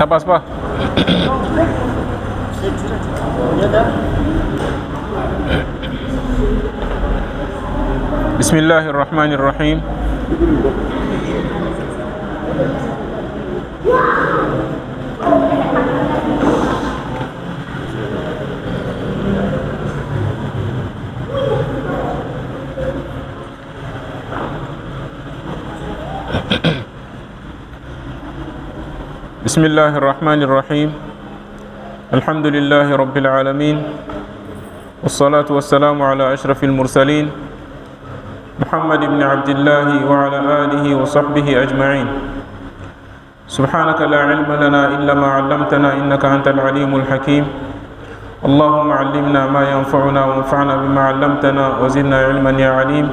passe pas. بسم الله الرحمن الرحيم. بسم الله الرحمن الرحيم. الحمد لله رب العالمين، والصلاة والسلام على أشرف المرسلين محمد بن عبد الله وعلى آله وصحبه أجمعين. سبحانك لا علم لنا إلا ما علمتنا إنك أنت العليم الحكيم. اللهم علمنا ما ينفعنا وانفعنا بما علمتنا وزدنا علما يا عليم.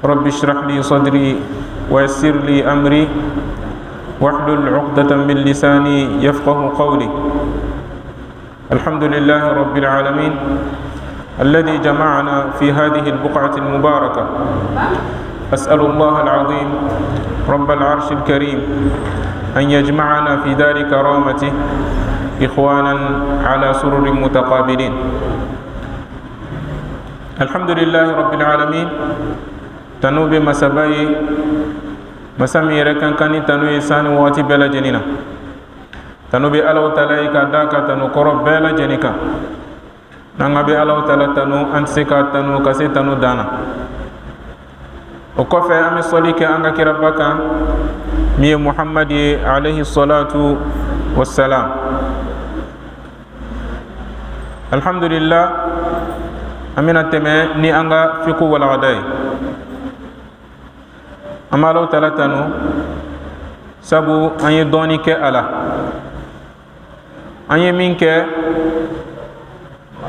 رب اشرح لي صدري ويسر لي أمري واحلل عقدة من لساني يفقه قولي. الحمد لله رب العالمين الذي جمعنا في هذه البقعة المباركة. أسأل الله العظيم رب العرش الكريم أن يجمعنا في دار كرامته إخوانا على سرر متقابلين. الحمد لله رب العالمين. تنوب مسباي masami yɛrɛ kan kan ni tanu ye sani waati bɛɛ lajɛlen na. Tanu bɛ Alahu taala ye ka d'a ka tanu kɔrɔ bɛɛ lajɛlen kan. N'an ka bɛ Alahu taala tanu, an tɛ se k'a tanu ka se tanu dan na. O kɔfɛ an bɛ sɔli kɛ an ka kiraba kan min ye Muhamadi ye alayhi salatu wassalam. Alhamdulillah, an bɛna tɛmɛ ni an ka fiqhu walagada ye. An bɛ Alahu taala tanu sabu an ye dɔɔni kɛ a la. An ye min kɛ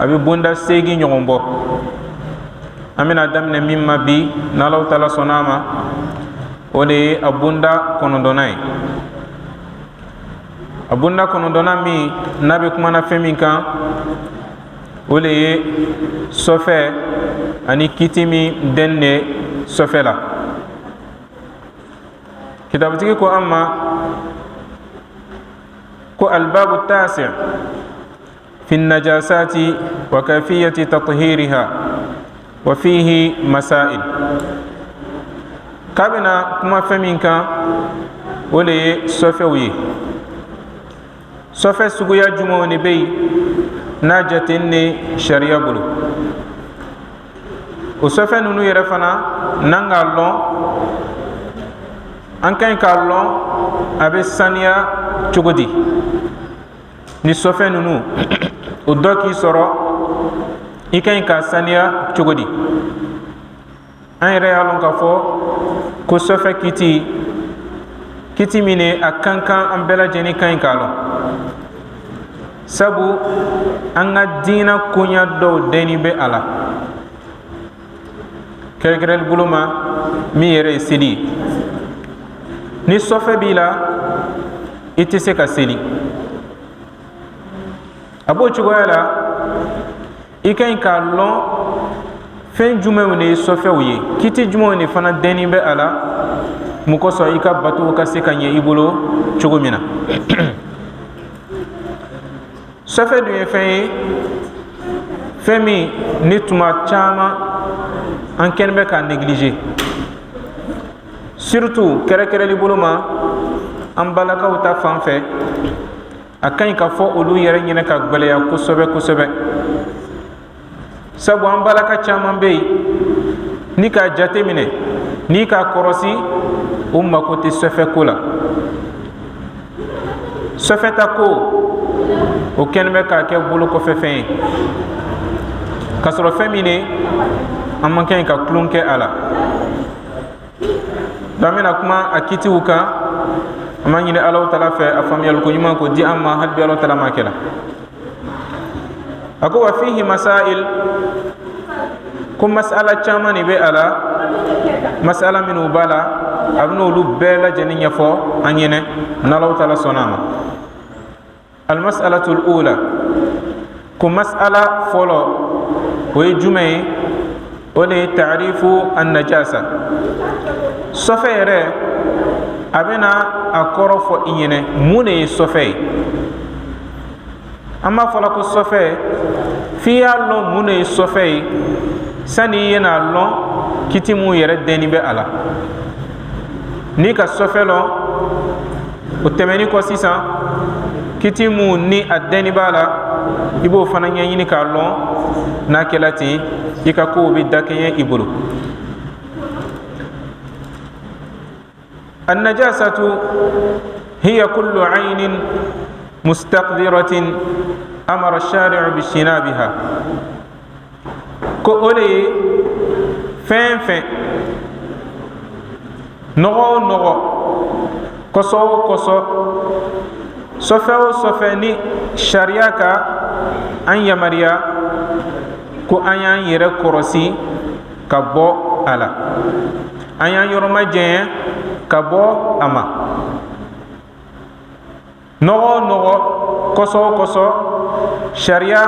a bɛ bonda 8 ɲɔgɔn bɔ. An bɛna daminɛ min ma bi n'Alahu taala sɔnna a ma, o de ye a bonda 9nan ye. A bonda 9nan min n'a bɛ kumana fɛn min kan, o de ye sɔfɛ ani kiti min dɛnne sɔfɛ la. Kitabutigi ko an ma ko albabu tasi fi najasati wa kayfiyati tathiriha wa fihi masail. K'a bɛna kuma fɛn min kan, o de ye sɔfɛw ye. Sɔfɛ suguya jumɛnw de bɛ yen n'a jateminɛ sariya bolo? O sɔfɛ ninnu yɛrɛ fana n'an k'a lɔn, an ka ɲi k'a lɔn a bɛ saniya cogo di. Ni sɔfɛ ninnu o dɔ k'i sɔrɔ, i ka ɲi k'a saniya cogo di. An yɛrɛ y'a lɔn k'a fɔ ko sɔfɛ kiti kiti min ye a kan kan an bɛɛ lajɛlen ka ɲi k'a lɔn, sabu an ka diinɛ koɲa dɔw dɛnni bɛ a la, kɛrɛnkɛrɛnli bolo ma min yɛrɛ ye seli ye. Ni sɔfɛ b'i la, i tɛ se ka seli. A b'o cogoya la, i ka ɲi k'a lɔn fɛn jumɛnw de ye sɔfɛw ye, kiti jumɛnw de fana dɛnni bɛ a la, mun kosɔn i ka batow ka se ka ɲɛ i bolo cogo min na. Sɔfɛ dun ye fɛn ye, fɛn min ni tuma caman an kɛlen bɛ k'a négliger, surtout kɛrɛkɛrɛli bolo ma an balakaw ta fan fɛ. A ka ɲi ka fɔ olu yɛrɛ ɲɛnɛ ka gwɛlɛya kosɛbɛ kosɛbɛ, sabu an balaka caman bɛ yen ni k'a jate minɛ, n'i k'a kɔrɔsi, u mako tɛ sɔfɛ ko la. Sɔfɛ ta ko o kɛlen bɛ k'a kɛ bolo kɔfɛ fɛn ye, k'a sɔrɔ fɛn min ye an man kan ka tulon kɛ a la. Donc an bɛna kuma a kitiw kan. An b'a ɲini Alahu taala fɛ a faamuyaliko ɲuman k'o di an ma, hali bi Alahu taala m'a kɛ la. A ko wa fihi masail, ko masala caman de bɛ a la, masala minnu b'a la a bɛna olu bɛɛ lajɛlen ɲɛfɔ an ɲɛnɛ n'Alahu taala sɔnna a ma. Almas'alatul ula, ko masala fɔlɔ o ye jumɛn ye? O de ye ta'rifu an-najasa. Sɔfɛ yɛrɛ A bɛna a kɔrɔ fɔ i ɲɛnɛ, mun de ye sɔfɛ ye. An b'a fɔla ko sɔfɛ, f'i y'a lɔn mun de ye sɔfɛ ye sani i ye n'a lɔn kiti mun yɛrɛ dɛnni bɛ a la. N'i ka sɔfɛ lɔn, o tɛmɛni kɔ sisan, kiti mun ni a dɛnni b'a la, i b'o fana ɲɛɲini k'a lɔn. N'a kɛla ten, i ka kow bɛ dakɛɲɛ i bolo. النجاسة هي كل عين مستقذرة أمر الشارع باجتنابها. Ko o le ye fɛn fɛn, nɔgɔ o nɔgɔ, kɔsɔ o kɔsɔ, sɔfɛ o sɔfɛ, ni sariya ka an yamaruya ko an y'an yɛrɛ kɔrɔsi ka bɔ a la, an y'an yɔrɔ majanya ka bɔ a ma. Nɔgɔ o nɔgɔ, kɔsɔ o kɔsɔ, sariya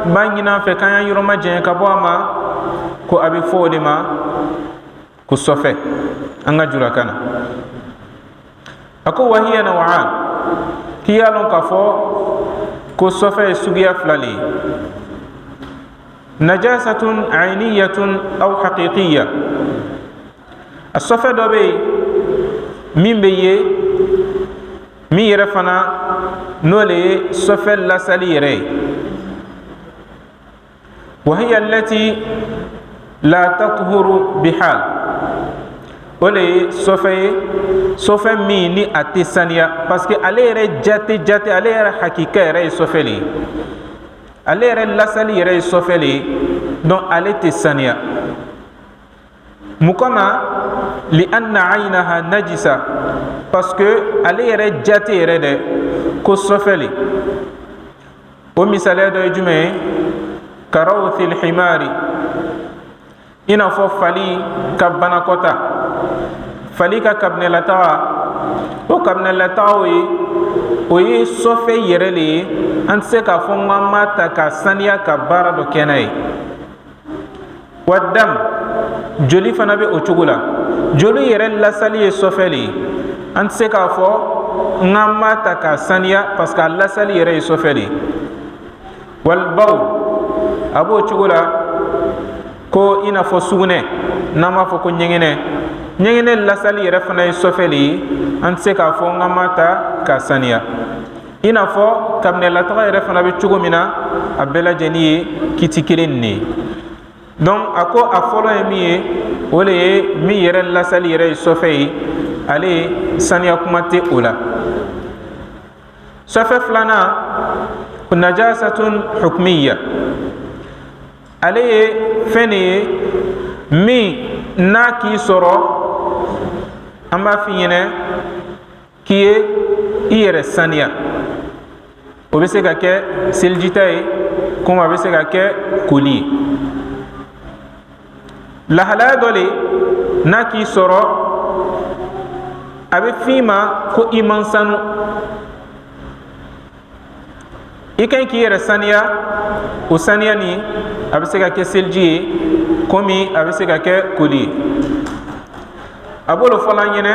b'a ɲini an fɛ k'an y'an yɔrɔ majanya ka bɔ a ma, ko a bɛ fɔ o de ma ko sɔfɛ an ka julakan na. A ko wahiya naw'an, k'i y'a lɔn k'a fɔ ko sɔfɛ ye suguya fila le ye: najasatun ayniyatun aw haqiqiya. A sɔfɛ dɔ bɛ yen min bɛ ye, min yɛrɛ fana n'o le ye sɔfɛ lasali yɛrɛ ye. Wahiya allati la tathuru bihal, o le ye sɔfɛ ye, sɔfɛ min ni a tɛ saniya, parce que ale yɛrɛ jate jate, ale yɛrɛ hakika yɛrɛ ye sɔfɛ le ye, ale yɛrɛ lasali yɛrɛ ye sɔfɛ le ye, donc ale tɛ saniya. Mun kama? Li anna aynaha najisa, parce que ale yɛrɛ jate yɛrɛ dɛ ko sɔfɛ le. O misaliya dɔ ye jumɛn ye? Karawthil himari, i n'a fɔ fali ka banakɔta, fali ka kabinɛlataga. O kabinɛlataga o ye, o ye sɔfɛ yɛrɛ le ye. An tɛ se k'a fɔ n k'an b'a ta ka saniya ka baara dɔ kɛ n'a ye. Wa dam, joli fana bɛ o cogo la. Joli yɛrɛ lasali ye sɔfɛ le ye. An tɛ se k'a fɔ n k'an b'a ta ka saniya, parce que a lasali yɛrɛ ye sɔfɛ le ye. Wal bawl, a b'o cogo la, ko i n'a fɔ sugunɛ, n'an b'a fɔ ko ɲɛgɛnɛ. Ɲɛgɛnɛ lasali yɛrɛ fana ye sɔfɛ le ye. An tɛ se k'a fɔ n k'an b'a ta ka saniya. I n'a fɔ kabinɛlataga yɛrɛ fana bɛ cogo min na, a bɛɛ lajɛlen ye kiti kelen nin ye. Donc a ko a fɔlɔ ye min ye, o le ye min yɛrɛ lasali yɛrɛ ye sɔfɛ ye, ale ye saniya kuma tɛ o la. Sɔfɛ filanan ko najasatun hukmiya, ale ye fɛn de ye min n'a k'i sɔrɔ, an b'a f'i ɲɛnɛ k'i ye i yɛrɛ saniya. O bɛ se ka kɛ selijita ye, komi a bɛ se ka kɛ koli ye. Lahalaya dɔ le n'a k'i sɔrɔ, a bɛ f'i ma ko i man sanu, i ka ɲi k'i yɛrɛ saniya. O saniya nin, a bɛ se ka kɛ seliji ye, komi a bɛ se ka kɛ koli ye. A b'olu fɔla an ɲɛnɛ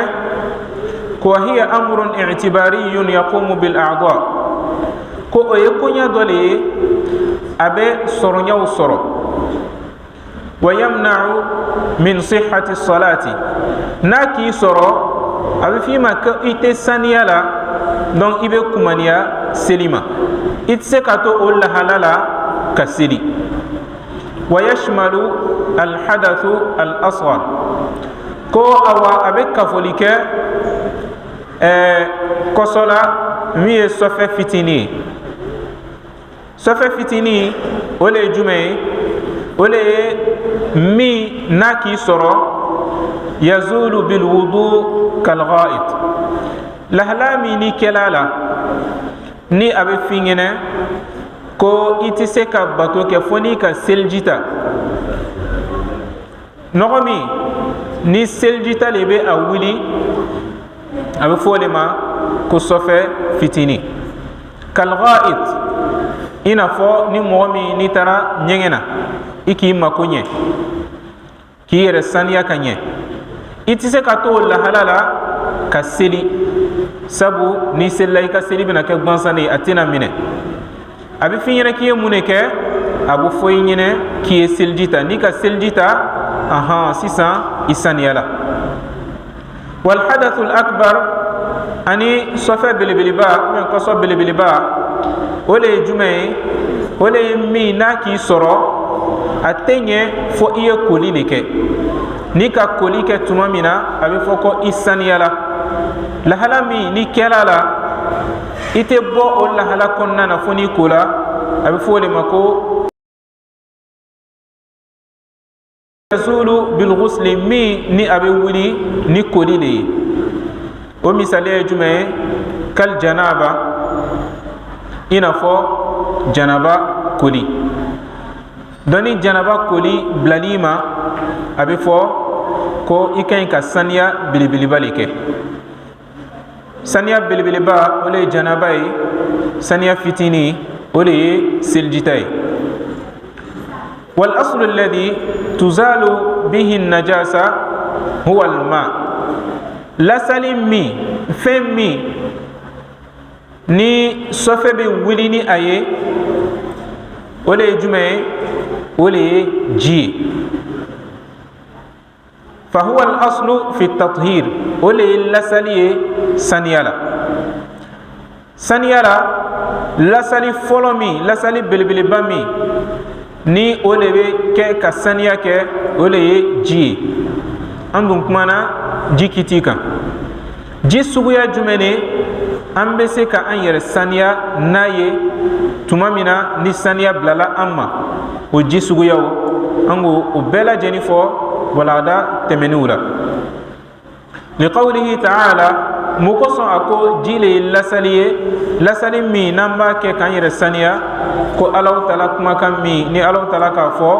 ko hiya amrun i'tibariyun yaqumu bil a'dha, ko o ye koɲɛ dɔ le ye, a bɛ sɔrɔɲɛw sɔrɔ. Wa yamna'u min sihhati salati, n'a k'i sɔrɔ, a bɛ f'i ma ko i tɛ saniya la, donc i bɛ kumaniya seli ma, i tɛ se ka to o lahala la ka seli. Wa yashmalu alhadathu al asghar, ko awa a bɛ kafoli kɛ kɔsɔ la min ye sɔfɛ fitinin ye. Sɔfɛ fitinin, o le ye jumɛn ye? O le ye min n'a k'i sɔrɔ, yazulu bil wudu kal ghaid, lahala min n'i kɛla la, ni a bɛ f'i ɲɛnɛ ko i tɛ se ka bato kɛ fo n'i ka seliji ta. Nɔgɔ min ni selijita le bɛ a wuli, a bɛ fɔ o de ma ko sɔfɛ fitinin. Kal ghaid, i n'a fɔ ni mɔgɔ min n'i taara ɲɛgɛn na, i k'i mako ɲɛ, k'i yɛrɛ saniya ka ɲɛ, i tɛ se ka to o lahala la. ka seli, sabu n'i selila i ka seli bɛna kɛ gansan de ye, a tɛna minɛ. A bɛ f'i ɲɛna k'i ye mun de kɛ? A bɛ fɔ i ɲɛna k'i ye seliji ta. N'i ka seliji ta, ahan, sisan i saniyala. Wal hadathul akbar, ani sɔfɛ belebeleba ou bien kɔsɔ belebeleba, o le ye jumɛn ye? O le ye min n'a k'i sɔrɔ, a tɛ ɲɛ fo i ye koli de kɛ. N'i ka koli kɛ tuma min na, a bɛ fɔ ko i saniyala. Lahala min n'i kɛla la, i tɛ bɔ o lahala kɔnɔna na fo n'i kola, a bɛ fɔ o de ma ko yazulu bilghusli, min ni a bɛ wuli ni koli de ye. O misaliya ye jumɛn ye? Kal janaba, i n'a fɔ janaba koli. Donc ni janaba koli bilali ma, a bɛ fɔ ko i ka ɲi ka saniya belebeleba de kɛ. Saniya belebeleba, o le ye janaba ye. Saniya fitinin, o de ye selijita ye. Wal aslu alladhi tuzalu bihi najasa huwa alma. Lasali min, fɛn min ni sɔfɛ bɛ wuli ni a ye, o de ye jumɛn ye? O de ye ji ye. Fahuwa al-aslu fi tathir, o de ye lasali ye saniya la. Saniya la, lasali fɔlɔ min, lasali belebeleba min ni o de bɛ kɛ ka saniya kɛ, o de ye ji ye. An dun kumana ji kiti kan. Ji suguya jumɛn de an bɛ se ka an yɛrɛ saniya n'a ye tuma min na ni saniya bilala an ma? O ji suguyaw, an k'o o bɛɛ lajɛlen fɔ walada tɛmɛnenw la. Liqawlihi ta'ala, mun kosɔn a ko ji le ye lasali ye, lasali min n'an b'a kɛ k'an yɛrɛ saniya? Ko Alahu Taala kumakan min ni Alahu Taala k'a fɔ: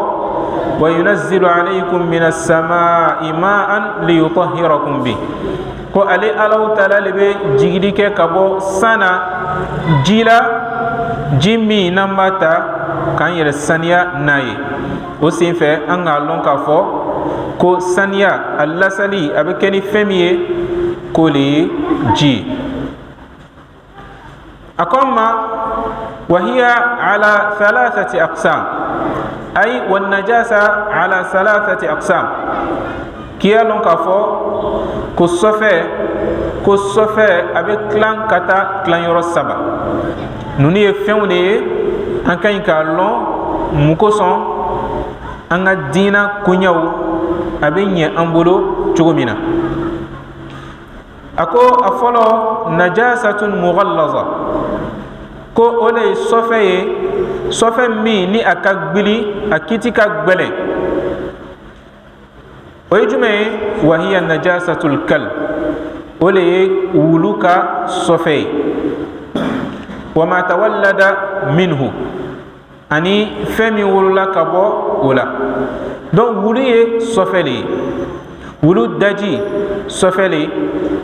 wa yunazzilu alaykum minas samai ma'an liyutahhirakum bi. Ko ale Alahu Taala le bɛ jigili kɛ ka bɔ san na ji la, ji min n'an b'a ta k'an yɛrɛ saniya n'a ye. O sen fɛ, an k'a lɔn k'a fɔ ko saniya a lasali, a bɛ kɛ ni fɛn min ye, k'o le ye ji ye. A ko an ma: wahiya ala thalathati aqsam, ay wan najasa ala thalathati aqsam. K'i y'a lɔn k'a fɔ ko sɔfɛ a bɛ tilan ka taa tilanyɔrɔ saba. Ninnu ye fɛnw de ye an ka ɲi k'a lɔn. Mun kosɔn? An ka diina koɲɛw a bɛ ɲɛ an bolo cogo min na. A ko a fɔlɔ: najasatun mughallaza. Ko o de ye sɔfɛ ye, sɔfɛ min ni a ka gbili, a kiti ka gbɛlɛn. O ye jumɛn ye? Wahiya najasatul kalb, o de ye wulu ka sɔfɛ ye. Wama tawallada minhu, ani fɛn min wolola ka bɔ o la. Donc wulu ye sɔfɛ le ye, wulu daji sɔfɛ le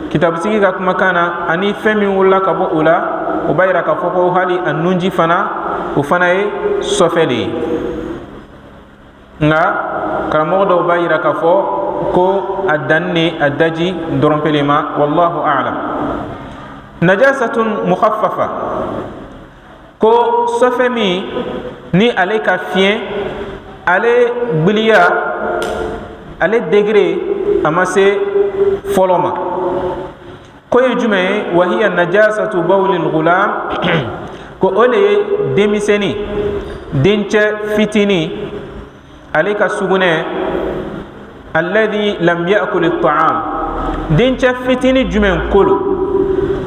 kitabutigi ka kumakan na, ani fɛn min wolola ka bɔ o la, o b'a yira k'a fɔ ko hali a nunji fana, o fana ye sɔfɛ le ye. Nka karamɔgɔ dɔw b'a yira k'a fɔ ko a danni ni a daji dɔrɔn pele ma. Wallahu a'lam. Najasatun mukhaffafa, ko sɔfɛ min ni ale ka fiɲɛ, ale gbiliya, ale degré a ma se fɔlɔ ma, ko ye jumɛn ye? Wahiya najasatu bawlil gulam, ko o le ye denmisɛnnin, dencɛ fitinin, ale ka sugunɛ. Alladhi lam ya'kul at-ta'am, dencɛ fitinin jumɛn kolo?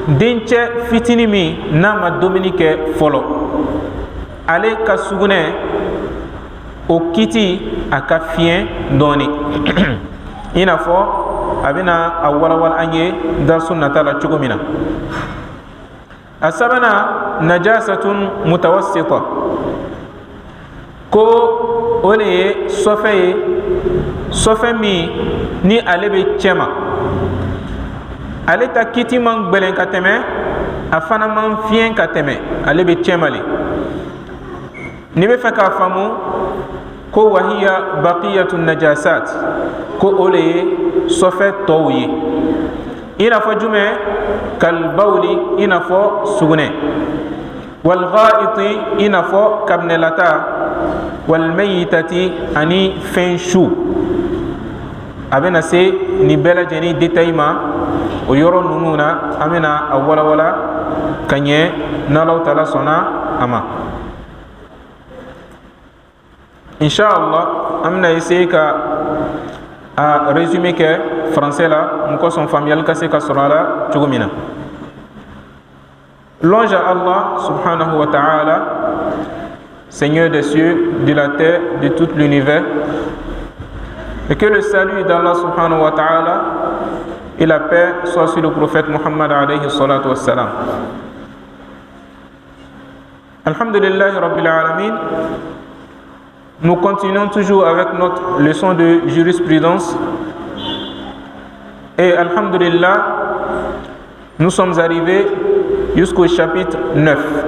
Dencɛ fitinin min n'a ma dumuni kɛ fɔlɔ, ale ka sugunɛ, o kiti a ka fiɲɛ dɔɔni, i n'a fɔ a bɛna a walawala an ye darisu nata la cogo min na. A sabanan: najasatun mutawassita, ko o de ye sɔfɛ ye, sɔfɛ min ni ale bɛ cɛma, ale ta kiti man gbɛlɛn ka tɛmɛ, a fana man fiɲɛ ka tɛmɛ, ale bɛ cɛma le. N'i bɛ fɛ k'a faamu, ko wahiya baqiyatu najasat, ko o de ye sɔfɛ tɔw ye. I n'a fɔ jumɛn? Kalbawli, i n'a fɔ sugunɛ, walghaiti, i n'a fɔ kabinɛlata, walmayitati, ani fɛn su. A bɛna se nin bɛɛ lajɛlen détail ma o yɔrɔ ninnu na. An bɛna a walawala ka ɲɛ n'Alahu taala sɔnna a ma, inshallah. An bɛna essayer ka a résumé kɛ français la mun kosɔn, faamuyali ka se ka sɔrɔ a la cogo min na. Louange à Allah subhanahu wa ta'ala, Seigneur des cieux, de la terre, de tout l'univers. Et que le salut d'Allah subhanahu wa ta'ala et la paix soient sur le prophète Muhammad alayhi salatu wassalam. Alhamdulillah Rabbil Alamin. Nous continuons toujours avec notre leçon de jurisprudence. Et Alhamdulillah, nous sommes arrivés jusqu'au chapitre 9.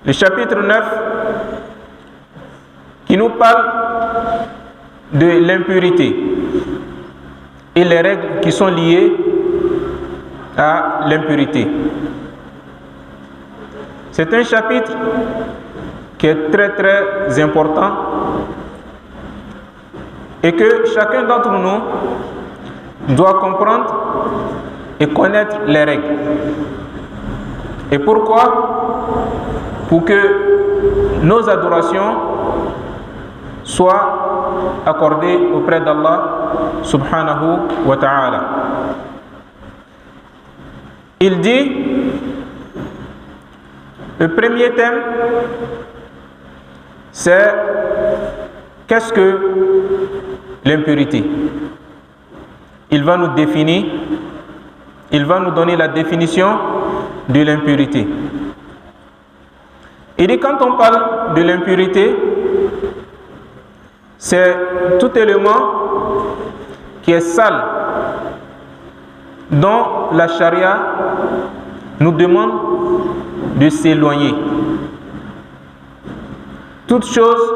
Le chapitre 9 qui nous parle de l'impurité et les règles qui sont liées à l'impurité. C'est un chapitre qui est très très important et que chacun d'entre nous doit comprendre et connaître les règles. Et pourquoi? Pour que nos adorations soient accordées auprès d'Allah subhanahu wa ta'ala. Il dit, le premier thème, c'est qu'est-ce que l'impurité? Il va nous définir, il va nous donner la définition de l'impurité. Il dit, quand on parle de l'impurité, c'est tout élément qui est sale, dont la charia nous demande de s'éloigner. Toute chose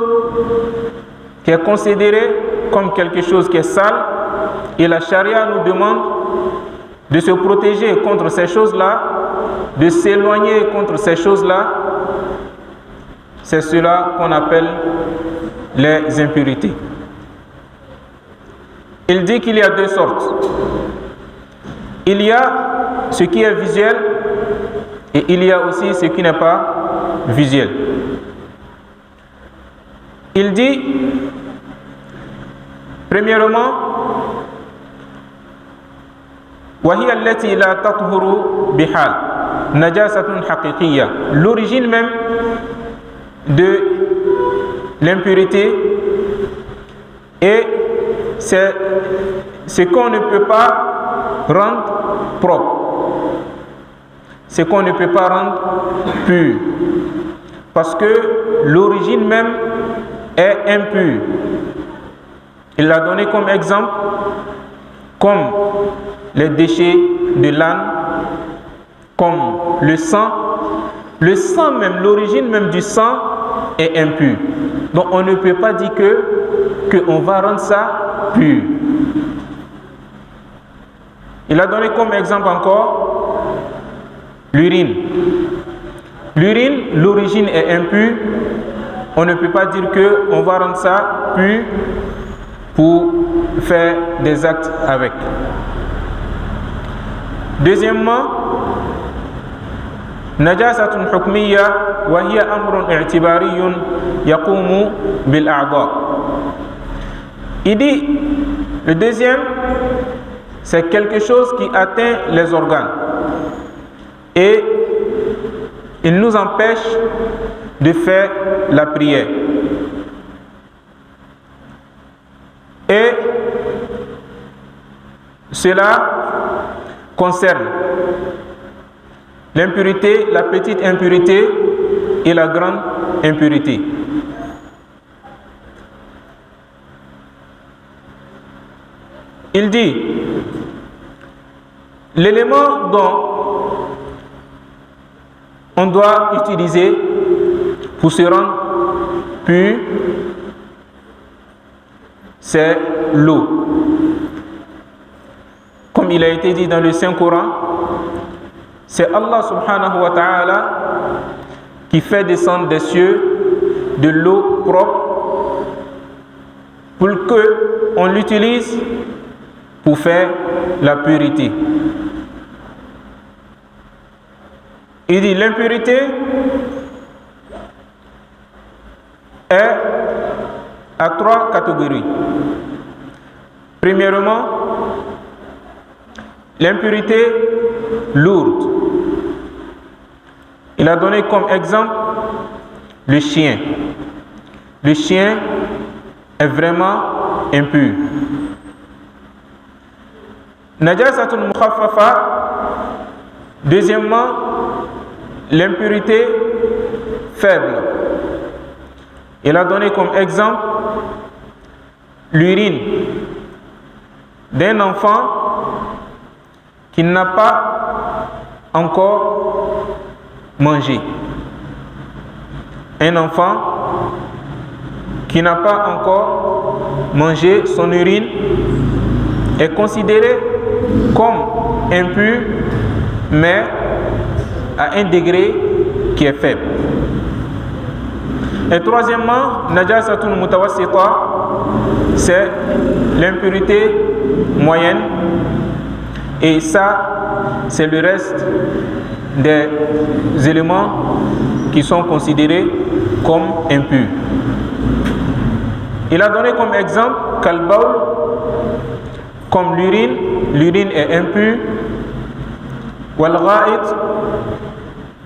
qui est considérée comme quelque chose qui est sale, et la charia nous demande de se protéger contre ces choses-là, de s'éloigner contre ces choses-là, c'est cela qu'on appelle les impurités. Il dit qu'il y a deux sortes. Il y a ce qui est visuel et il y a aussi ce qui n'est pas visuel. Il dit, premièrement, وهي التي لا تطهر بحال نجاسة حقيقية. L'origine même de l'impurité, et c'est ce qu'on ne peut pas rendre propre, ce qu'on ne peut pas rendre pur, parce que l'origine même est impure. Il l'a donné comme exemple, comme les déchets de l'âne, comme le sang. Le sang même, l'origine même du sang est impure. Donc on ne peut pas dire que on va rendre ça pur. Il a donné comme exemple encore l'urine. L'urine, l'origine est impure. On ne peut pas dire que on va rendre ça pur pour faire des actes avec. Deuxièmement, نجاسة حكمية وهي أمر اعتباري يقوم بالأعضاء. Il dit, le deuxième, c'est quelque chose qui atteint les organes et il nous empêche de faire la prière. Et cela concerne l'impurité, la petite impurité et la grande impurité. Il dit, l'élément dont on doit utiliser pour se rendre pur, c'est l'eau. Comme Comme il a été dit dans le Saint-Coran, c'est Allah سبحانه وتعالى qui fait descendre des cieux de l'eau propre pour que on l'utilise pour faire la purité. Il dit: l'impureté est à trois catégories. Premièrement, l'impureté lourde. Il a donné comme exemple le chien. Le chien est vraiment impur. نجاسة مخففة. Deuxièmement, l'impureté faible. Il a donné comme exemple l'urine d'un enfant qui n'a pas encore mangé. Un enfant qui n'a pas encore mangé, son urine est considérée comme impur, mais à un degré qui est faible. Et troisièmement, نجاسة متوسطة, c'est l'impureté moyenne. Et ça, c'est le reste des éléments qui sont considérés comme impurs. Il a donné comme exemple كالبول, comme l'urine. L'urine est impure. والغائط,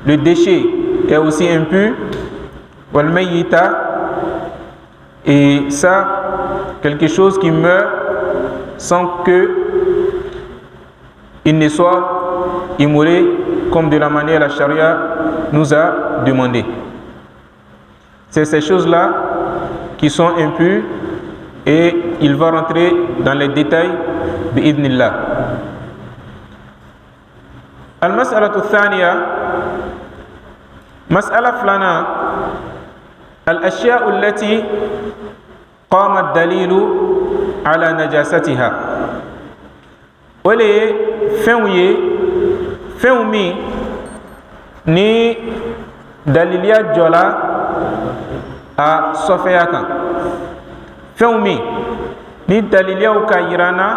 le déchet est aussi impur. والميتة, et ça, quelque chose qui meurt sans que il ne soit immolé comme de la manière la charia nous a demandé. C'est ces choses-là qui sont impures et il va rentrer dans les détails بإذن الله. المسألة الثانية, مسألة filanan, الأشياء التي قام الدليل على نجاستها. O le ye fɛnw ye, fɛnw min ni daliliya jɔla a sɔfɛya kan, fɛnw min ni daliliyaw ka yira an na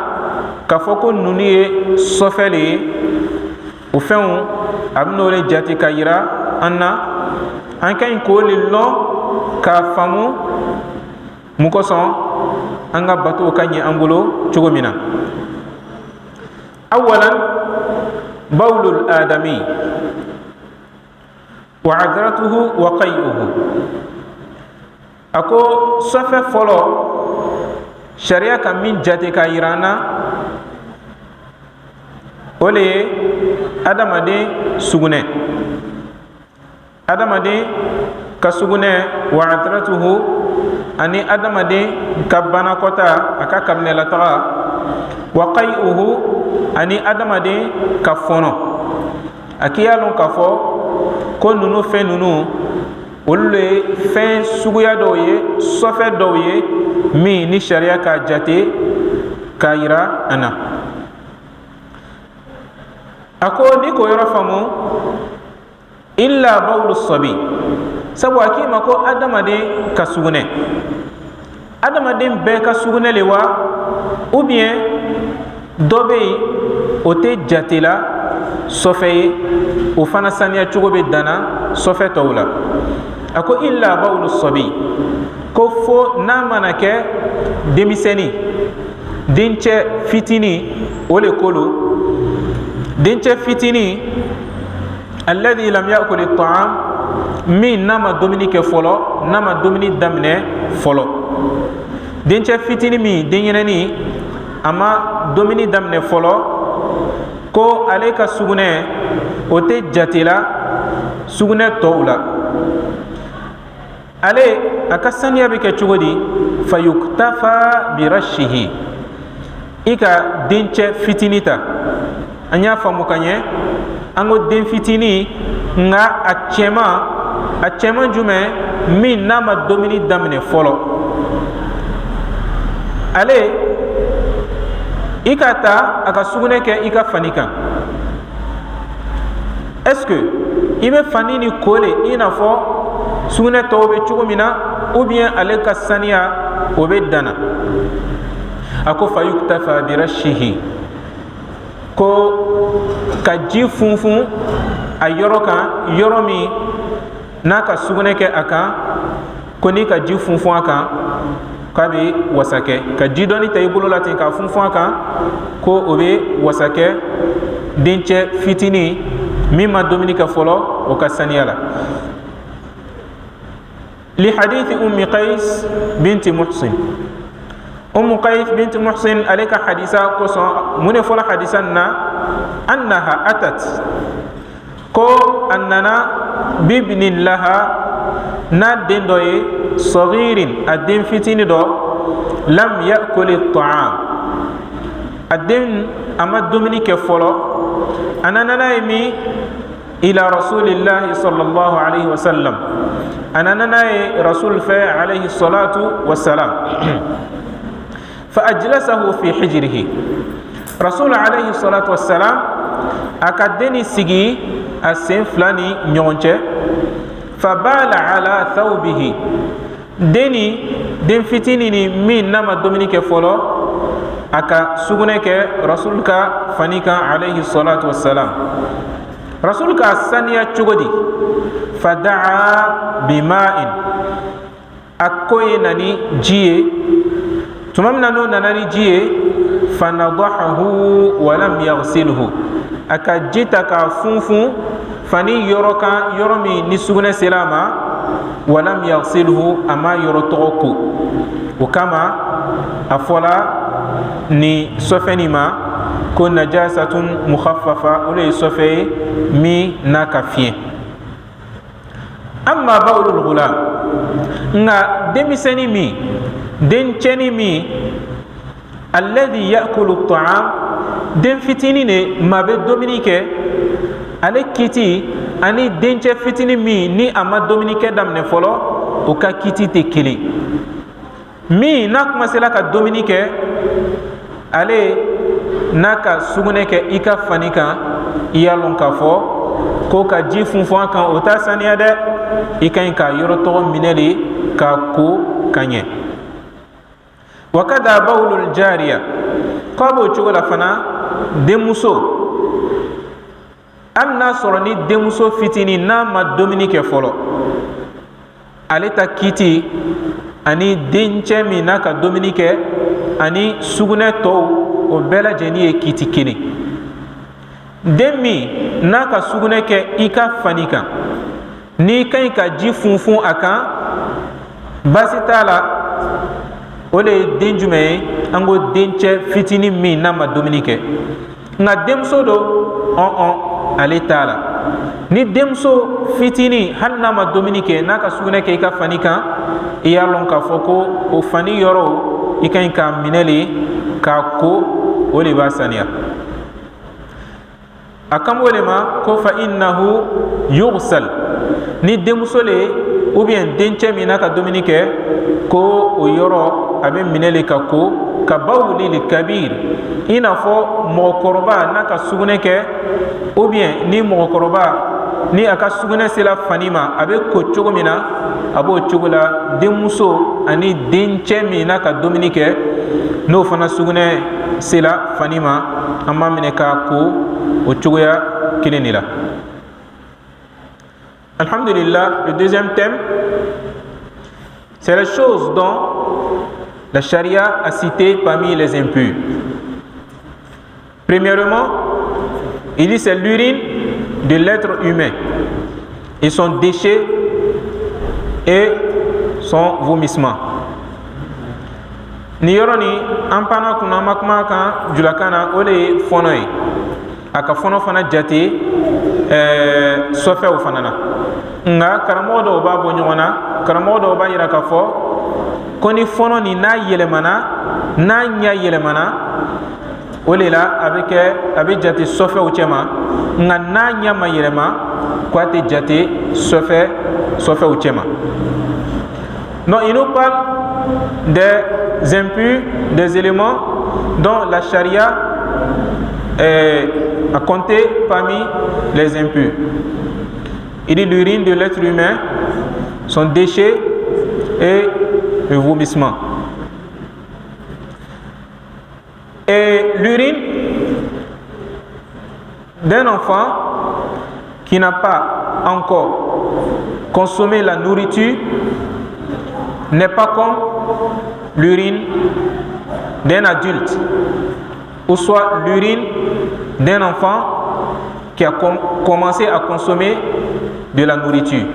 k'a fɔ ko ninnu ye sɔfɛ le ye, o fɛnw a bɛn'o le jate ka yira an na. An ka ɲi k'o le lɔn k'a faamu mun kosɔn an ka batow ka ɲɛ an bolo cogo min na. أولا بول الآدمي وعذرته وقيئه. A ko sɔfɛ fɔlɔ, sariya ka min jate ka yira an na, o le ye adamaden sugunɛ, adamaden ka sugunɛ, وعذرته, ani adamaden ka banakɔta, a ka kabinɛlataga, وقيئه, ani adamaden ka fɔnɔ. A k'i y'a lɔn k'a fɔ ko ninnu fɛn ninnu, olu le ye fɛn suguya dɔw ye, sɔfɛ dɔw ye min ni sariya k'a jate k'a yira an na. A ko ni k'o yɔrɔ faamu, إلا بول الصبي, sabu a k'i ma ko adamaden ka sugunɛ, adamaden bɛɛ ka sugunɛ le wa, ou bien dɔ bɛ yen, o tɛ jate la sɔfɛ ye, o fana saniya cogo bɛ danna sɔfɛ tɔw la? A ko إلا بول الصبي, ko fo n'a mana kɛ denmisɛnnin, dencɛ fitinin, o le ko lo, dencɛ fitinin, الذي لم يأكل الطعام, min n'a ma dumuni kɛ fɔlɔ, n'a ma dumuni daminɛ fɔlɔ. Dencɛ fitinin min, denyɛrɛnin, a ma dumuni daminɛ fɔlɔ, ko ale ka sugunɛ, o tɛ jate la sugunɛ tɔw la. Ale a ka saniya bɛ kɛ cogo di? فيكتفى برشه. I ka dencɛ fitinin ta, an y'a faamu ka ɲɛ, an ko den fitinin, nka a cɛman, a cɛman jumɛn? Min n'a ma dumuni daminɛ fɔlɔ. Ale I ka ta a ka sugunɛ kɛ i ka fani kan, est ce que i bɛ fani ni ko le i n'a fɔ sugunɛ tɔw bɛ cogo min na, ou bien ale ka saniya o bɛ danna? A ko fayuktafa birashihi, ko ka ji funfun a yɔrɔ kan, yɔrɔ min n'a ka sugunɛ kɛ a kan, ko n'i ka ji funfun a kan k'a bɛ wasa kɛ. Ka ji dɔɔni ta i bolo la ten k'a funfun a kan, ko o bɛ wasa kɛ dencɛ fitinin min ma dumuni kɛ fɔlɔ, o ka saniya la. Li hadithi Ummi Qais binti Muhsin, Ummu Qais binti Muhsin ale ka hadisa kosɔn. Mun de fɔla hadisa nin na? Annaha atat, ko a nana, bibnin laha, n'a den dɔ ye, sagirin, a den fitini dɔ, lam yakuli ta'am, a den a ma dumuni kɛ fɔlɔ. A nana n'a ye min? Ila rasulillahi sallallahu alaihi wasallam, a nana n'a ye rasul fɛ alayhi salatu wasalam. Fa ajlasahu fi hijrihi, rasul alayhi salatu wasalam a ka den ni sigi a sen fila ni ɲɔgɔn cɛ. Fa bala ala thawbihi, den ni den fitinin ni min n'a ma dumuni kɛ fɔlɔ, a ka sugunɛ kɛ rasul ka fani kan alayhi salatu wasalam. Rasul ka saniya cogo di? Fadaa bima'in, a ko ye na ni ji ye. Tuma min na n'o nana ni ji ye, fanadahahu walam yaghsilhu, a ka ji ta k'a funfun fani yɔrɔ kan, yɔrɔ min ni sugunɛ sera a ma, walam yaghsilhu, a ma yɔrɔ tɔgɔ ko. O kama a fɔla ni sɔfɛ nin ma ko najasatun mukhaffafa, o de ye sɔfɛ ye min n'a ka fiɲɛ. Amma bawlul gulam, nka denmisɛnnin min, dencɛnin min, alladhi ya'kulu ta'am, den fitinin de maa bɛ dumuni kɛ, ale kiti ani dencɛ fitinin min ni a ma dumuni kɛ daminɛ fɔlɔ, o ka kiti tɛ kelen. Min n'a kumasela ka dumuni kɛ, ale n'a ka sugunɛ kɛ i ka fani kan, i y'a lɔn k'a fɔ ko ka ji funfun a kan, o t'a saniya dɛ. I ka ɲi k'a yɔrɔ tɔgɔ minɛ de k'a ko ka ɲɛ. Wa kada bawlul jariya, k'a b'o cogo la fana denmuso, hali n'a sɔrɔ ni denmuso fitinin n'a ma dumuni kɛ fɔlɔ, ale ta kiti ani dencɛ min n'a ka dumuni kɛ ani sugunɛ tɔw, o bɛɛ lajɛlen ye kiti kelen. Den min n'a ka sugunɛ kɛ i ka fani kan, n'i ka ɲi ka ji funfun a kan, baasi t'a la. O de ye den jumɛn ye? An ko dencɛ fitinin min n'a ma dumuni kɛ. Nka denmuso do ɔn, ale t'a la. Ni denmuso fitinin, hali n'a ma dumuni kɛ, n'a ka sugunɛ kɛ i ka fani kan, i y'a lɔn k'a fɔ ko o fani yɔrɔw, i ka ɲi k'a minɛ le k'a ko, o de b'a saniya. A kan b'o de ma ko fa innahu yughsal, ni denmuso le ou bien dencɛ min n'a ka dumuni kɛ, ko o yɔrɔ a bɛ minɛ le ka ko, ka bawli kabir, i n'a fɔ mɔgɔkɔrɔba n'a ka sugunɛ kɛ, ou bien ni mɔgɔkɔrɔba ni a ka sugunɛ sera fani ma, a bɛ ko cogo min na, a b'o cogo la denmuso ani dencɛ min n'a ka dumuni kɛ, n'o fana sugunɛ sera fani ma, an b'a minɛ k'a ko o cogoya kelen de la. Alhamdulillah, le deuxième thème, c'est les choses dont la charia a cité parmi les impurs. Premièrement, il dit, c'est l'urine de l'être humain et son déchet et son vomissement. Ni yɔrɔ ni an panna kunna, an ma kuma kan julakan na, o de ye fɔnɔ ye. A ka fɔnɔ fana jate sɔfɛw fana na, nka karamɔgɔ dɔw b'a bɔ ɲɔgɔn na. Karamɔgɔ dɔw b'a yira k'a fɔ ko ni fɔnɔ nin n'a yɛlɛmana, n'a ɲɛ yɛlɛmana, o de la a bɛ kɛ, a bɛ jate sɔfɛw cɛma, nka n'a ɲɛ ma yɛlɛma, ko a tɛ jate sɔfɛw cɛma. Donc il nous parle des impurs, des éléments. dont la charia a compté parmi les impurs. Il dit l'urine de l'être humain, son déchet et le vomissement. Et l'urine d'un enfant qui n'a pas encore consommé la nourriture n'est pas comme l'urine d'un adulte, ou soit l'urine d'un enfant qui a commencé à consommer de la nourriture.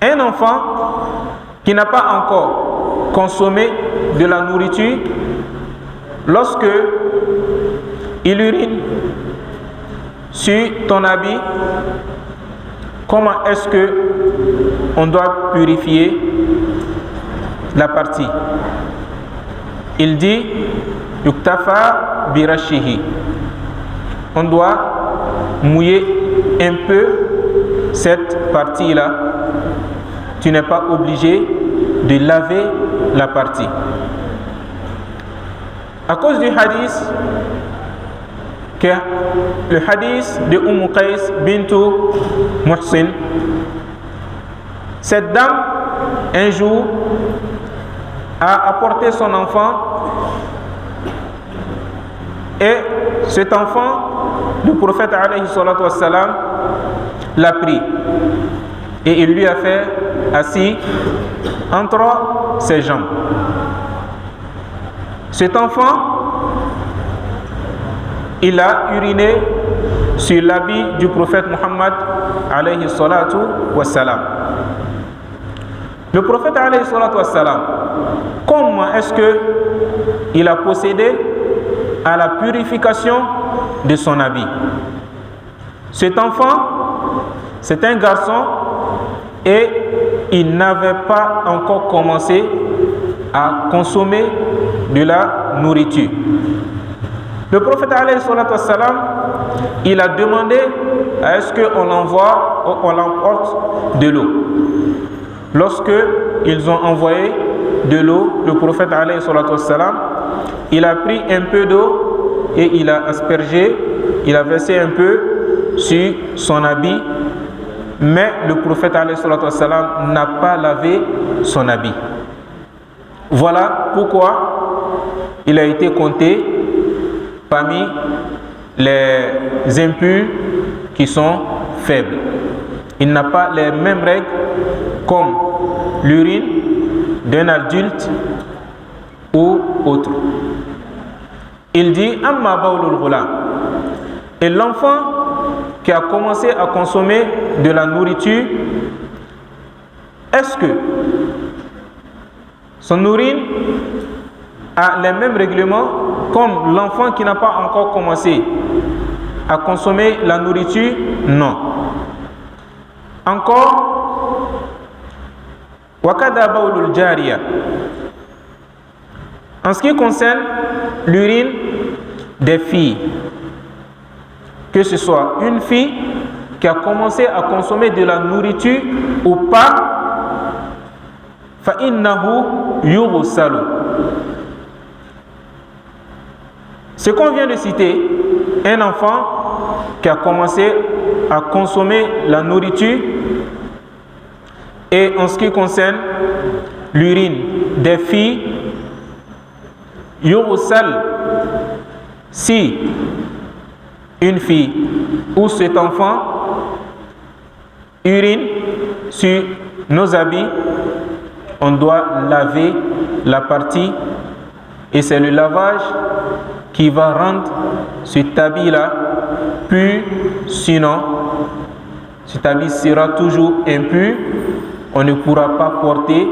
Un enfant qui n'a pas encore consommé de la nourriture, lorsque il urine sur ton habit, comment est-ce que on doit purifier la partie? Il dit yuktafa birashihi. On doit mouiller un peu cette partie-là. Tu n'es pas obligé de laver la partie. À cause du hadith, que le hadith de Qais bintu Muhsin, cette dame un jour a apporté son enfant, et cet enfant, le prophète alayhi salatu wassalam l'a pris et il lui a fait assis entre ses jambes. Cet enfant, il a uriné sur l'habit du prophète Muhammad alayhi salatu wassalam. Le prophète alayhi salatu wassalam, comment est-ce que il a procédé à la purification de son habit? Cet enfant, c'est un garçon et il n'avait pas encore commencé à consommer de la nourriture. Le prophète alayhi salatu wassalam, il a demandé à ce qu'on l'envoie, on l'emporte de l'eau. Lorsque ils ont envoyé de l'eau, le prophète alayhi salatu wassalam, il a pris un peu d'eau et il a aspergé, il a versé un peu sur son habit, mais le prophète alayhi salatu wassalam n'a pas lavé son habit. Voilà pourquoi il a été compté parmi les impurs qui sont faibles. Il n'a pas les mêmes règles comme l'urine d'un adulte ou autre. Il dit Amma bawlul ghulam. Et l'enfant qui a commencé à consommer de la nourriture, est-ce que son urine a les mêmes règlements comme l'enfant qui n'a pas encore commencé à consommer la nourriture? Non. Encore, wakada bawlul jariya. En ce qui concerne l'urine des filles, que ce soit une fille qui a commencé à consommer de la nourriture ou pas, fa innahu yughsalu. Ce qu'on vient de citer, un enfant qui a commencé à consommer la nourriture, et en ce qui concerne l'urine des filles, yughsal, si une fille ou cet enfant urine sur nos habits, on doit laver la partie, et c'est le lavage qui va rendre cet habit-là pur. Sinon, cet habit sera toujours impur, on ne pourra pas porter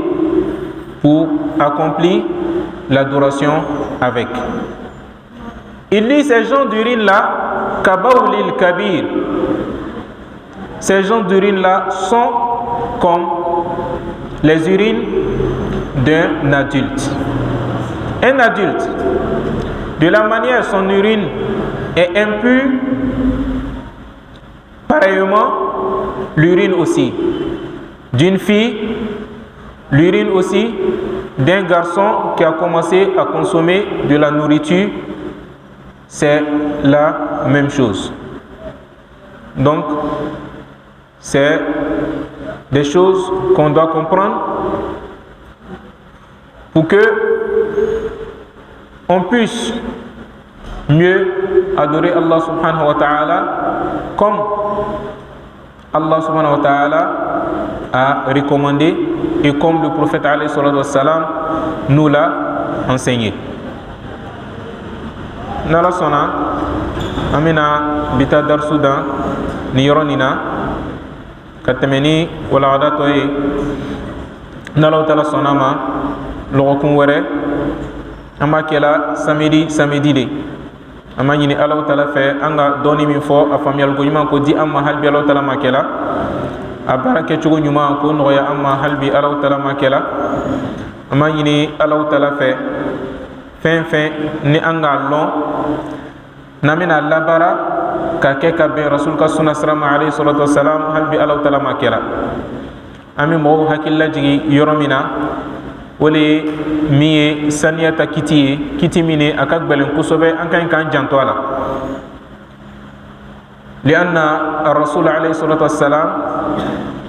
pour accomplir l'adoration avec. Il dit ces gens d'urine-là, kabaoulil kabir, ces gens d'urine-là sont comme les urines d'un adulte. Un adulte, de la manière son urine est impure, pareillement l'urine aussi d'une fille, l'urine aussi d'un garçon qui a commencé à consommer de la nourriture, c'est la même chose. Donc, c'est des choses qu'on doit comprendre pour que on puisse mieux adorer Allah subhanahu wa ta'ala comme Allah subhanahu wa ta'ala a recommandé et comme le prophète alayhi salatu wassalam nous l'a enseigné. N'Ala sɔnna, an bɛna bi ta darisu dan nin yɔrɔ nin na ka tɛmɛ ni walagada tɔ ye. N'Ala taala sɔnna ma, lɔgɔkun wɛrɛ an b'a kɛla samedi, samedi de. An b'a ɲini Ala taala fɛ, an ka dɔɔni min fɔ, a faamuyaliko ɲuman ko di an ma hali bi Ala taala ma kɛla, a baara kɛcogo ɲuman ko nɔgɔya an ma hali bi Ala taala ma kɛla. An b'a ɲini Ala taala fɛ, fɛn fɛn ni an k'a lɔn n'an bɛna labaara ka kɛ ka bɛn Rasul ka suna sira ma alayhi salatu wasalam, hali bi Ala taala ma kɛla. An bɛ mɔgɔw hakili lajigin yɔrɔ min na, o de ye min ye saniya ta kiti ye, kiti min ye a ka gɛlɛn kosɛbɛ, an ka ɲi k'an janto a la. لأن الرسول عليه الصلاة والسلام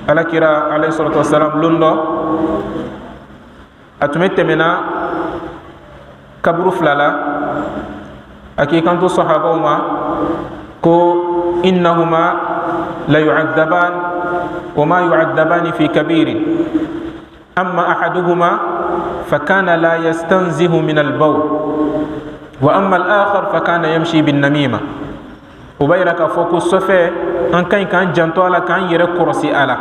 ala kira alayhi salatu wasalam lon dɔ a tun bɛ tɛmɛna kaburu fila la, a k'i kanto sahabaw ma ko innahuma la yu'adhaban wa ma yu'adhabani fi kabirin, amma ahaduhuma fakana la yastanzihu min al-bawl wa amma al-akhar fakana yamshi bin namima. O b'a yira k'a fɔ ko sɔfɛ an ka ɲi k'an janto a la, k'an yɛrɛ kɔrɔsi a la.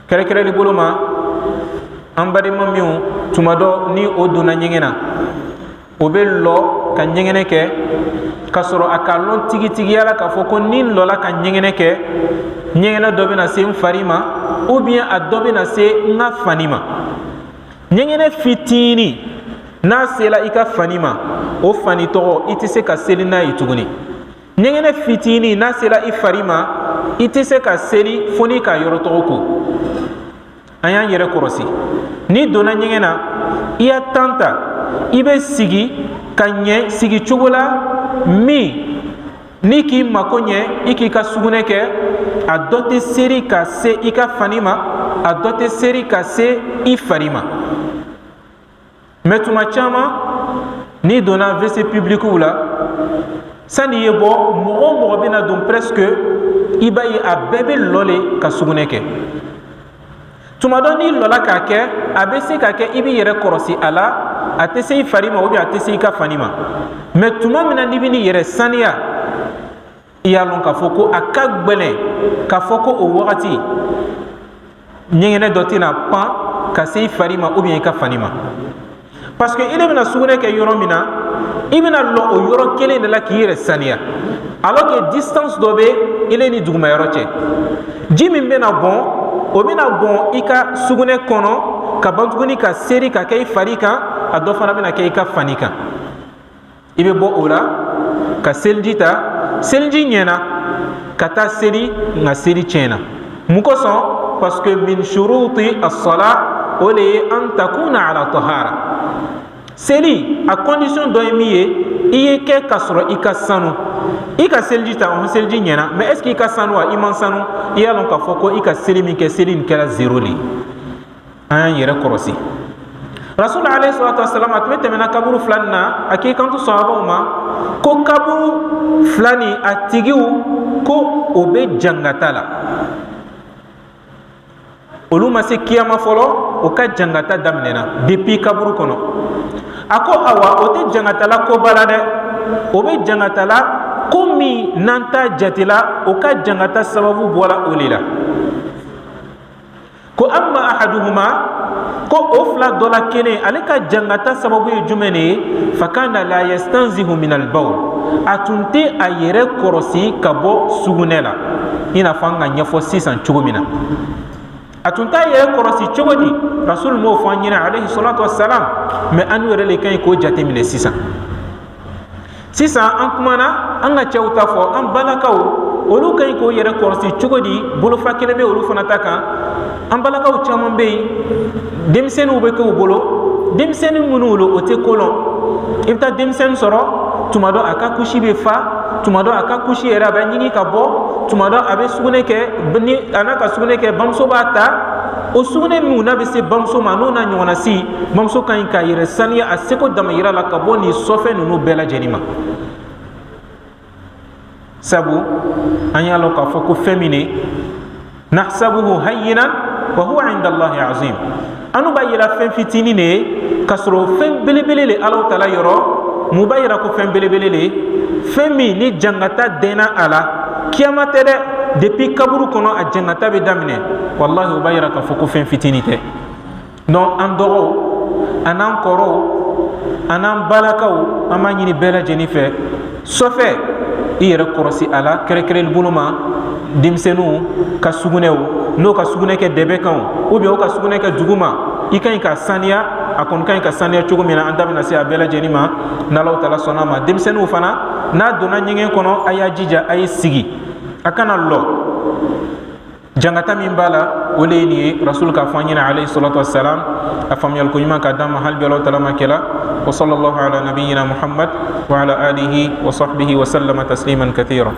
Kɛrɛkɛrɛli bolo ma, an balima minnu tuma dɔ ni o donna ɲɛgɛn na, o bɛ lɔ ka ɲɛgɛnɛ kɛ k'a sɔrɔ a k'a lɔn tigitigiya la k'a fɔ ko ni n lɔla ka ɲɛgɛnɛ kɛ, ɲɛgɛnɛ dɔ bɛna se n fari ma ou bien a dɔ bɛna se n ka fani ma. Ɲɛgɛnɛ fitinin n'a sela i ka fani ma, o fani tɔgɔ i tɛ se ka seli n'a ye tuguni. Ɲɛgɛnɛ fitinin n'a sela i fari ma, i tɛ se ka seli fo n'i ka yɔrɔ tɔgɔ ko. An y'an yɛrɛ kɔrɔsi, n'i donna ɲɛgɛn na, i y'a tan ta, i bɛ sigi ka ɲɛ sigi cogo la min n'i k'i mako ɲɛ, i k'i ka sugunɛ kɛ, a dɔ tɛ seri ka se i ka fani ma, a dɔ tɛ seri ka se i fari ma. Mɛ tuma caman n'i donna WC publicw la, sani i ye bɔ, mɔgɔ o mɔgɔ bɛna don, presque i b'a ye a bɛɛ bɛ lɔ le ka sugunɛ kɛ. Tuma dɔ n'i lɔla k'a kɛ, a bɛ se ka kɛ i b'i yɛrɛ kɔrɔsi a la, a tɛ se i fari ma ou bien a tɛ se i ka fani ma. Mɛ tuma min na n'i bɛ n'i yɛrɛ saniya, i y'a lɔn k'a fɔ ko a ka gbɛlɛn k'a fɔ ko o wagati ɲɛgɛnɛ dɔ tɛna pan ka se i fari ma ou bien i ka fani ma, parce que i de bɛna sugunɛ kɛ yɔrɔ min na, i bɛna lɔ o yɔrɔ kelen de la k'i yɛrɛ saniya, alors que distance dɔ bɛ ile ni duguma yɔrɔ cɛ. Ji min bɛna bɔn, o bɛna bɔn i ka sugunɛ kɔnɔ ka ban tuguni ka seri ka kɛ i fari kan, a dɔ fana bɛna kɛ i ka fani kan. I bɛ bɔ o la ka seliji ta, seliji ɲɛna ka taa seli, nka seli tiɲɛna. Mun kosɔn? Parce que min shuruti as-salah, o de ye an takuna ala tahara. Seli a condition dɔ ye min ye, i ye kɛ k'a sɔrɔ i ka sanu. I ka seliji ta, ɔhɔn, seliji ɲɛna, mais est ce que i ka sanu wa? I man sanu. I y'a lɔn k'a fɔ ko i ka seli min kɛ, seli nin kɛra zéro de ye. An y'an yɛrɛ kɔrɔsi. Rasul alayhi salatu wasalam a tun bɛ tɛmɛna kaburu fila nin na, a k'i kanto sahabaw ma ko kaburu fila nin a tigiw ko o bɛ jangata la, olu ma se kiyama fɔlɔ, o ka jangata daminɛna depuis kaburu kɔnɔ. A ko awa, o tɛ jangatala koba la dɛ, o bɛ jangatala ko min n'an t'a jatela, o ka jangata sababu bɔra o de la. Ko amma ahaduhuma, ko o fila dɔ la kelen, ale ka jangata sababu ye jumɛn de ye? Fakana la yastanzihu min albawl, a tun tɛ a yɛrɛ kɔrɔsi ka bɔ sugunɛ la, i n'a fɔ an ka ɲɛfɔ sisan cogo min na. A tun t'a yɛrɛ kɔrɔsi cogo di? Rasul m'o fɔ an ɲɛna alayhi salatu wassalam, mais an yɛrɛ de ka ɲi k'o jateminɛ sisan. Sisan an kumana an ka cɛw ta fɔ, an balakaw olu ka ɲi k'o yɛrɛ kɔrɔsi cogo di? Bolofa kelen bɛ olu fana ta kan. An balakaw caman bɛ yen, denmisɛnninw bɛ k'u bolo, denmisɛnnin minnu lo, o tɛ ko lɔn. I bɛ taa denmisɛnnin sɔrɔ, tuma dɔ a ka kusi bɛ fa, tuma dɔ a ka kusi yɛrɛ a bɛ ɲigin ka bɔ, tuma dɔ a bɛ sugunɛ kɛ. Ni a n'a ka sugunɛ kɛ, bamuso b'a ta. O sugunɛ min n'a bɛ se bamuso ma, n'o n'a ɲɔgɔnna si, bamuso ka ɲi k'a yɛrɛ saniya a seko damayira la ka bɔ nin sɔfɛ ninnu bɛɛ lajɛlen ma. Sabu an y'a lɔn k'a fɔ ko fɛn min ye, nahsabuhu hayyinan wa huwa inda Allahi azim, anu b'a yira fɛn fitinin de ye, k'a sɔrɔ fɛn belebele le Alahu taala yɔrɔ. Mun b'a yira ko fɛn belebele le? Fɛn min ni jangata dɛnna a la, kiyama tɛ dɛ, depuis kaburu kɔnɔ a jangata bɛ daminɛ. Walahi, o b'a yira k'a fɔ ko fɛn fitinin tɛ. Donc an dɔgɔw, an'an kɔrɔw, an'an balakaw, an b'a ɲini bɛɛ lajɛlen fɛ, sɔfɛ i yɛrɛ kɔrɔsi a la, kɛrɛnkɛrɛnli bolo ma denmisɛnninw ka sugunɛw, n'o ka sugunɛ kɛ dɛbɛ kan o, ou bien o ka sugunɛ kɛ dugu ma, i ka ɲi ka saniya. A kɔni ka ɲi ka saniya cogo min na, an da bɛna se a bɛɛ lajɛlen ma n'Alahu taala sɔnna a ma. Denmisɛnninw fana, n'a donna ɲɛgɛn kɔnɔ, a y'a jija a ye sigi, a kana lɔ. Jangata min b'a la, o le ye nin ye. Rasul k'a fɔ an ɲɛna, alayhi salatu wassalam, a faamuyali ko ɲuman ka d'an ma hali bi, Alahu taala ma kɛla. Wa sallallahu ala nabiyyina Muhammad wa ala alihi wa sahbihi wa sallama tasliman kathira.